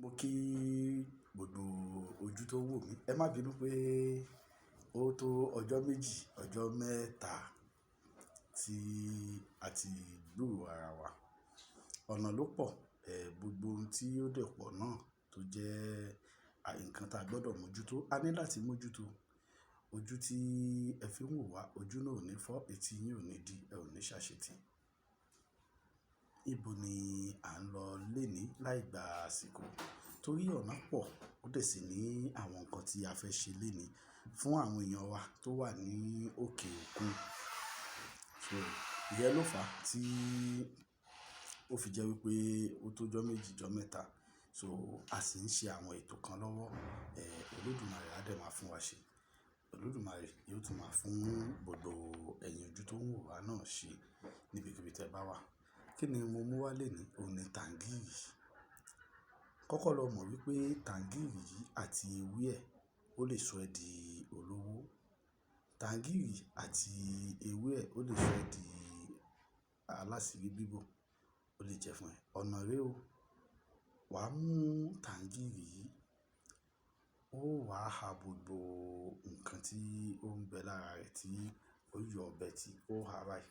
Mo kí gbogbo ojú tó wò mí. Ẹ má bínú pé ó tó ọjọ́ méjì, ọjọ́ mẹ́ta tí a ti gbúrò ara wa. Ọ̀nà ló pọ̀, gbogbo ohun tí ó dẹ̀ pọ̀ náà tó jẹ́ nǹkan tí a gbọdọ̀ mójútó. A ní láti mójútó. Ojú tí ẹ fi ń wò wá, ojú náà ò ní fọ́, etí yín ò ní di, ẹ ò ní ṣàṣetì. Ibo ni à ń lọ lónìí láì gba àsìkò? Torí ọ̀nà pọ̀, ó dẹ̀ sì ní àwọn nǹkan tí a fẹ́ ṣe lónìí fún àwọn èèyàn wa tó wà ní òkè òkun. So ìyẹn ló fà á tí ó fi jẹ́ wípé ó tó ọjọ́ méjì, ọjọ́ mẹ́ta. So a sì ń ṣe àwọn ètò kan lọ́wọ́. Olódùmarè á dẹ̀ máa fún wa ṣe. Olódùmarè yóò tún máa fún gbogbo ẹ̀yin ojú tó ń wò wá náà ṣe níbikíbi tí ẹ bá wà. Kí ni mo mú wá lónìí? Ó ní tàǹgìrì. Kọ́kọ́ lọ mọ̀ wípé tàǹgìrì yìí àti ewé ẹ̀ ó lè sọ ẹ́ di olówó. Tàǹgìrì àti ewé ẹ̀ ó lè sọ ẹ́ di alásìrí bíbò. Ó lè jẹ́ fún ẹ. Ọ̀nà rẹ ó, wà á mú tàǹgìrì yìí, ó wà á gbogbo nǹkan tí ó ń bẹ lára rẹ̀ tí ó yọ ọbẹ̀ tí ó ha báyìí,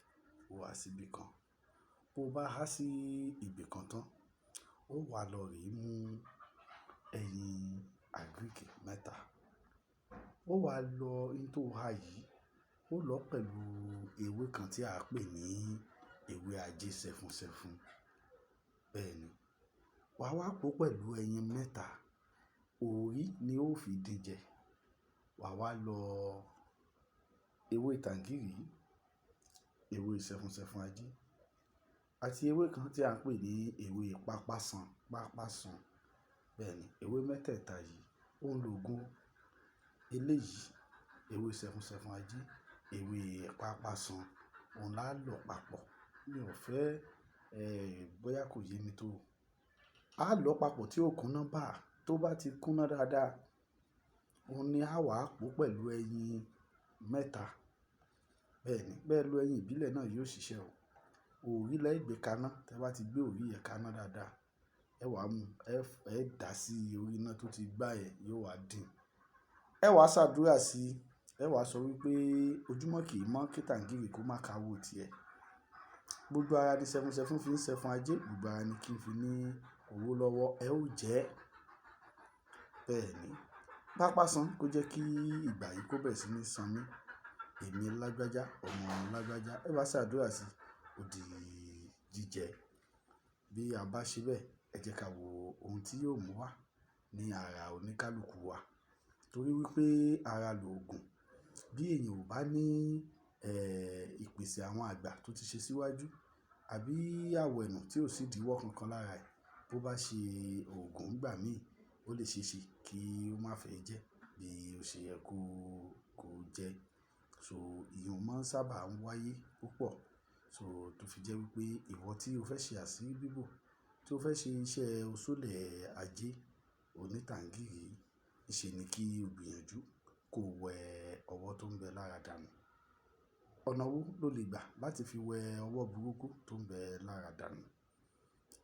ó wá sí ibi kan. Bo bá há sí ibi kan tán, ó wà lọ rí mú ẹyin àgíríìkì mẹ́ta. Ó wá lọ in tó ha yìí, ó lọ pẹ̀lú ewé kan tí a ń pè ní ewé ajé sẹfúnsẹfún. Bẹ́ẹ̀ ni. Wà á wá pò pẹ̀lú ẹyin mẹ́ta. Òrí ni ó fi dín jẹ. Wà á wá lọ ewé tàǹgìrì, ewé sẹfúnsẹfún ajé àti ewé kan tí a ń pè ní ewé pápásán, pápásán. Bẹ́ẹ̀ ni. Ewé mẹ́tẹ̀ẹ̀ta yìí ó ń lo ògùn eléyìí, ewé sẹfúnsẹfún ajé, ewé pápásán, òun lá lọ papọ̀. Mi ò fẹ́, bóyá kò yé mi tó. A lọ papọ̀ tí ó kúnná bá. Tó bá ti kúnná dáadáa, òun ni a wà pò pẹ̀lú ẹyin mẹ́ta. Bẹ́ẹ̀ ni. Bẹ́ẹ̀ lo ẹyin ìbílẹ̀ náà yóò ṣiṣẹ́ o. Òrí lẹ́ gbé kaná. Tẹ bá ti gbé òrí yẹn kaná dáadáa, ẹ wá mú, ẹ dà á sí orí iná tó ti gbá ẹ, yóò wá dín. Ẹ wá ṣàdúrà sí i. Ẹ wá sọ wípé ojúmọ́ kì í mọ́ kí tàǹgìrì kó má ka wò tí ẹ. Gbogbo ara ni sẹfúnsẹfún fi ń sẹfun ajé, gbogbo ara ni kí n fi ní owó lọ́wọ́. Ẹ ó jẹ́. Bẹ́ẹ̀ ni. Pápásán kó jẹ́ kí ìgbà yìí kó bẹ̀rẹ̀ sí ní san mí. Èmi lágbájá, ọmọ lágbájá. Ẹ bá ṣàdúrà sí i, ó di jíjẹ. Bí a bá ṣe bẹ́ẹ̀, ẹ jẹ́ ká wo ohun tí yóò mú wá ní ara oníkálukú wa. Torí wípé ara lòògùn. Bí èèyàn ò bá ní, ìpèsè àwọn àgbà tó ti ṣe síwájú àbí àwẹ̀nù tí ò sì díwọ́ kankan lára ẹ̀, bó bá ṣe òògùn ìgbà míì, ó lè ṣe é ṣe kí ó má fẹ́ jẹ́ bí ó ṣe yẹ kó jẹ́. So ìyẹn máa ń sábà ń wáyé púpọ̀. So tó fi jẹ́ wípé ìwọ tí o fẹ́ ṣe àṣírí bíbò, tí o fẹ́ ṣe iṣẹ́ oṣólẹ̀ ajé oní tàǹgìrì, ìṣe ni kí o gbìyànjú kó wẹ ọwọ́ tó ń bẹ lára dànù. Ọ̀nà wo ló lè gbà láti fi wẹ ọwọ́ burúkú tó ń bẹ lára dànù?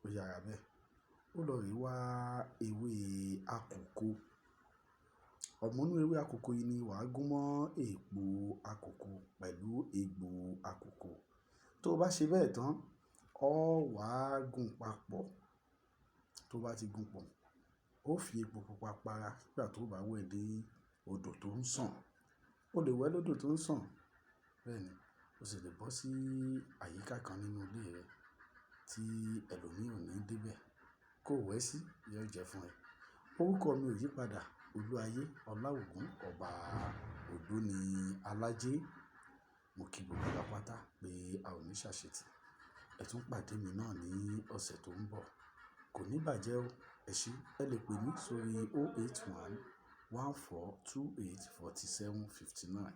Ó yára bẹ́ẹ̀. Ó lọ rí wá ewé akòko. Ọ̀múnú ewé akòko yìí ni wà á gún mọ́ èpo akòko pẹ̀lú egbò akòko. Tó bá ṣe bẹ́ẹ̀ tán, ọ wà á gún papọ̀. Tó bá ti gún pọ̀, ó fi epo pupa para nígbà tó bá wẹ̀ dé odò tó ń sàn. O lè wẹ̀ lọ́dọ̀ tó ń sàn. Bẹ́ẹ̀ ni. O sì lè bọ́ sí àyíká kan nínú ilé rẹ tí ẹlòmíràn ò ní dé bẹ́ẹ̀ kó wẹ̀ sí, yóò jẹ́ fún ẹ. Orúkọ mi ò yí padà. Olúayé Ọláògún ọba ògbóni Alájé. Mo kí gbogbo wa pátá pé a ò ní ṣàṣetì. Ẹ tún pàdé mi náà ní ọ̀sẹ̀ tó ń bọ̀. Kò ní bàjẹ́ o. Ẹ ṣé. Ẹ lè pè mí sórí 081 14 28 47 59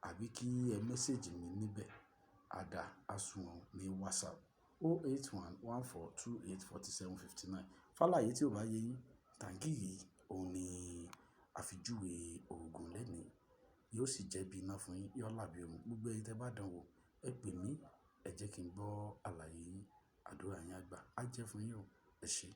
àbí kí ẹ message mi níbẹ̀. Ada Asuhan ní WhatsApp 081 14 28 47 59. Fáláyé tí ò bá yé yín, tàǹgìrì òun ni àfijúwe òògùn lónìí. Yóò sì jẹ́ bí iná fún yín, yóò là bí òun. Gbogbo ẹyin tí ẹ bá dánwò, ẹ pè mí, ẹ jẹ́ kí n gbọ́ àlàyé yín. Àdúrà yín á gbà. Á jẹ́ fún yín o. Ẹ ṣé.